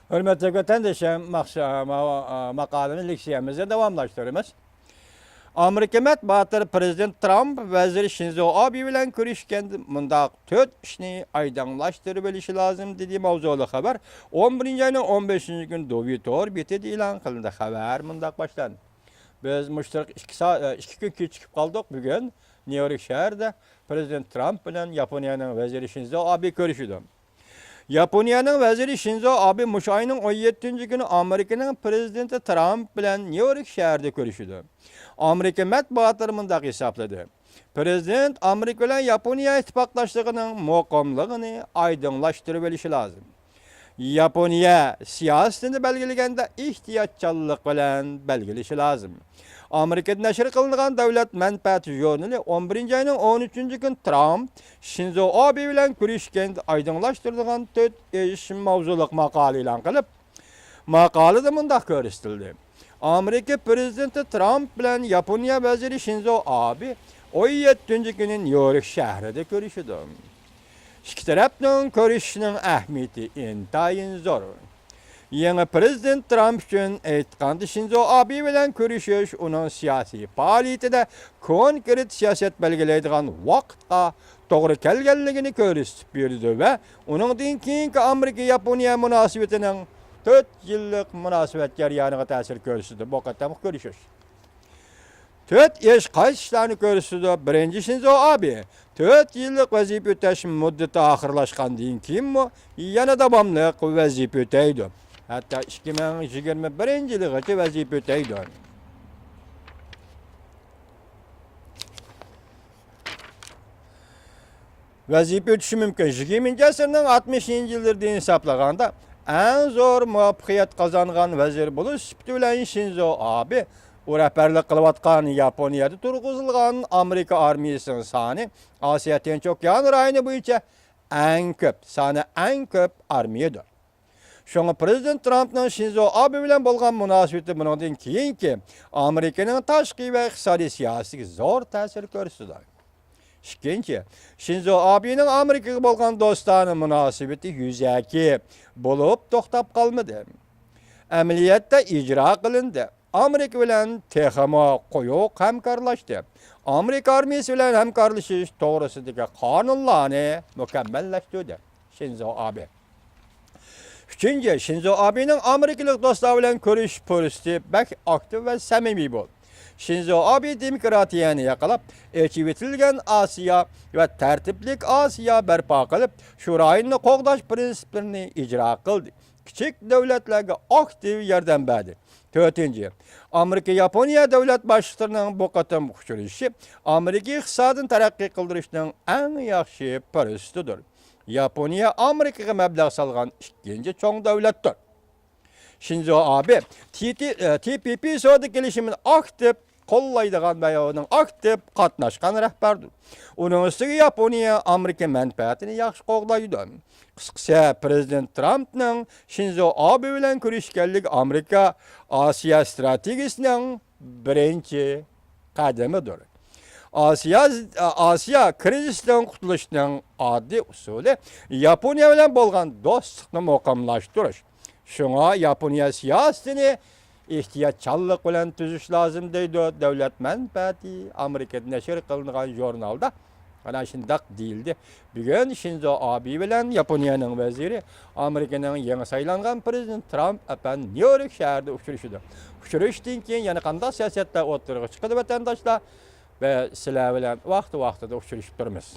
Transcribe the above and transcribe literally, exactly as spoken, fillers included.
ھۆرمەتلىك ۋەتەندىشىم، ماقسا-، ما-، ماقالىنى لېكسىيەمىزدە داۋاملاشتۇرىمىز. ئامېرىكا مەتبۇئاتلىرى پرېزىدېنت ترامپ ۋەزىرى شىنزو ئابې بىلەن كۆرۈشكەندە مۇنداق تۆت ئىشنى ئايدىڭلاشتۇرۇۋېلىشى لازىم، دېدى. ماۋزۇلۇق خەۋەر ئون بىرىنچى ئاينىڭ ئون بەشىنچى كۈنى دوۋى تور بېتىدە ئېلان قىلىندى. خەۋەر مۇنداق باشلاندى. بىز مۇشۇ ئىككى سا-، ئىككى كۈن كېچىكىپ قالدۇق. بۈگۈن نيۇ يورك شەھىرىدە پرېزىدېنت ترامپ بىلەن ياپونىيەنىڭ ۋەزىرى شىنزو ئابې كۆرۈشىدۇ. ياپونىيەنىڭ ۋەزىرى شىنزو ئابې مۇشۇ ئاينىڭ ئون يەتتىنچى كۈنى ئامېرىكىنىڭ پرېزىدېنتى ترامپ بىلەن نيۇ يورك شەھىرىدە كۆرۈشىدۇ. ئامېرىكا مەتبۇئاتلىرى مۇنداق ھېسابلىدى: پرېزىدېنت ئامېرىكا بىلەن ياپونىيە ئىتتىپاقداشلىقىنىڭ مۇقىملىقىنى ئايدىڭلاشتۇرۇۋېلىشى لازىم. ياپونىيە سىياسىتىنى بەلگىلىگەندە ئېھتىياتچانلىق بىلەن بەلگىلىشى لازىم. ئامېرىكىدا نەشر قىلىنغان دۆلەت مەنپەئەتى ژۇرنىلى ئون بىرىنچى ئاينىڭ ئون ئۈچىنچى كۈنى ترامپ شىنزو ئابې بىلەن كۆرۈشكەندە ئايدىڭلاشتۇرىدىغان تۆت ئىش ماۋزۇلۇق ماقالە ئېلان قىلىپ، ماقالىدە مۇنداق كۆرسىتىلدى: ئامېرىكا پرېزىدېنتى ترامپ بىلەن ياپونىيە ۋەزىرى شىنزو ئابې ئون يەتتىنچى كۈنى نيۇ يورك شەھىرىدە كۆرۈشىدۇ. ئىككى تەرەپنىڭ كۆرۈشۈشىنىڭ ئەھمىيىتى ئىنتايىن زور. يېڭى پرېزىدېنت ترامپ ئۈچۈن ئېيتقاندا، شىنزو ئابې بىلەن كۆرۈشۈش ئۇنىڭ سىياسىي پائالىيىتىدە كونكرېت سىياسەت بەلگىلەيدىغان ۋاقىتقا توغرا كەلگەنلىكىنى كۆرسىتىپ بېرىدۇ ۋە ئۇنىڭدىن كېيىنكى ئامېرىكا-ياپونىيە مۇناسىۋىتىنىڭ تۆت يىللىق مۇناسىۋەت جەريانىغا تەسىر كۆرسىتىدۇ. بۇ قېتىمقى كۆرۈشۈش تۆت ئىش قايسى ئىشلارنى كۆرسىتىدۇ؟ بىرىنچى، شىنزو ئابې تۆت يىللىق ۋەزىپە ئۆتەش مۇددىتى ئاخىرلاشقاندىن كېيىنمۇ يەنە داۋاملىق ۋەزىپە ئۆتەيدۇ. ھەتتا ئىككى مىڭ يىگىرمە بىرىنچى يىلىغىچە ۋەزىپە ئۆتەيدۇ. ۋەزىپە ئۆتىشى مۇمكىن. يىگىرمىنچى ئەسىرنىڭ ئاتمىشىنچى يىللىرىدىن ھېسابلىغاندا، ئەڭ زور مۇۋەپپەقىيەت قازانغان ۋەزىر بولۇش سۈپىتى بىلەن شىنزو ئابې، ئۇ رەھبەرلىك قىلىۋاتقان ياپونىيەدە تۇرغۇزۇلغان ئامېرىكا ئارمىيىسىنىڭ سانى ئاسىيا تىنچ ئوكيان رايونى بويىچە ئەڭ كۆپ، سانى ئەڭ كۆپ ئارمىيەدۇر. شۇڭا پرېزىدېنت ترامپنىڭ شىنزو ئابې بىلەن بولغان مۇناسىۋىتى بۇنىڭدىن كېيىنكى ئامېرىكىنىڭ تاشقى ۋە ئىقتىسادىي سىياسىتىگە زور تەسىر كۆرسىتىدۇ. ئىككىنچى، شىنزو ئابېنىڭ ئامېرىكىغا بولغان دوستانە مۇناسىۋىتى يۈزەكى بولۇپ توختاپ قالمىدى. ئەمەلىيەتتە ئىجرا قىلىندى. ئامېرىكا بىلەن تېخىمۇ قويۇق ھەمكارلاشتى. ئامېرىكا ئارمىيىسى بىلەن ھەمكارلىشىش توغرىسىدىكى قانۇنلارنى مۇكەممەللەشتۈردى. شىنزو ئابې. ئۈچىنچى، شىنزو ئابېنىڭ ئامېرىكىلىق دوستلار بىلەن كۆرۈشۈش پۇرسىتى بەك ئاكتىپ ۋە سەمىمىي بولدى. شىنزو ئابې دېموكراتىيەنى ياقىلاپ، ئېچىۋېتىلگەن ئاسىيا ۋە تەرتىپلىك ئاسىيا بەرپا قىلىپ، شۇ رايوننى قوغداش پىرىنسىپلىرىنى ئىجرا قىلدى. كىچىك دۆلەتلەرگە ئاكتىپ ياردەم بەردى. تۆتىنچى، ئامېرىكا ياپونىيە دۆلەت باشلىقلىرىنىڭ بۇ قېتىمقى ئۇچرىشىشى ئامېرىكا ئىقتىسادىنى تەرەققىي قىلدۇرۇشنىڭ ئەڭ ياخشى پۇرسىتىدۇر. ياپونىيە ئامېرىكىغا مەبلەغ سالغان ئىككىنچى چوڭ دۆلەتتۇر. شىنزو ئابې تى تى، تى پى پى سودا كېلىشىمىنى ئاكتىپ قوللايدىغان ۋە ئۇنىڭ ئاكتىپ قاتناشقان رەھبەردۇر. ئۇنىڭ ئۈستىگە ياپونىيە ئامېرىكا مەنپەئەتىنى ياخشى قوغدايدۇ. قىسقىسى، پرېزىدېنت ترامپنىڭ شىنزو ئابې بىلەن كۆرۈشكەنلىكى ئامېرىكا ئاسىيا ستراتېگىيىسىنىڭ بىرىنچى قەدىمىدۇر. ئاسىيا، ئاسىيا كىرىزىستىن قۇتۇلۇشنىڭ ئاددىي ئۇسۇلى ياپونىيە بىلەن بولغان دوستلۇقنى مۇقىملاشتۇرۇش. شۇڭا ياپونىيە سىياسىتىنى ئېھتىياتچانلىق بىلەن تۈزۈش لازىم، دەيدۇ دۆلەت مەنپەئەتى ئامېرىكىدا نەشر قىلىنغان ژۇرنالدا. ئەنە شۇنداق دېيىلدى. بۈگۈن شىنزو ئابې بىلەن ياپونىيەنىڭ ۋەزىرى، ئامېرىكىنىڭ يېڭى سايلانغان پرېزىدېنتى ترامپ ئەپەندى نيۇ يورك شەھىرىدە ئۇچرىشىدۇ. ئۇچرىشىشتىن كېيىن يەنە قانداق سىياسەتلەر ئوتتۇرىغا چىقىدۇ، ۋەتەنداشلار؟ ۋە سىلەر بىلەن ۋاقتى-ۋاقتىدا ئۇچرىشىپ تۇرىمىز.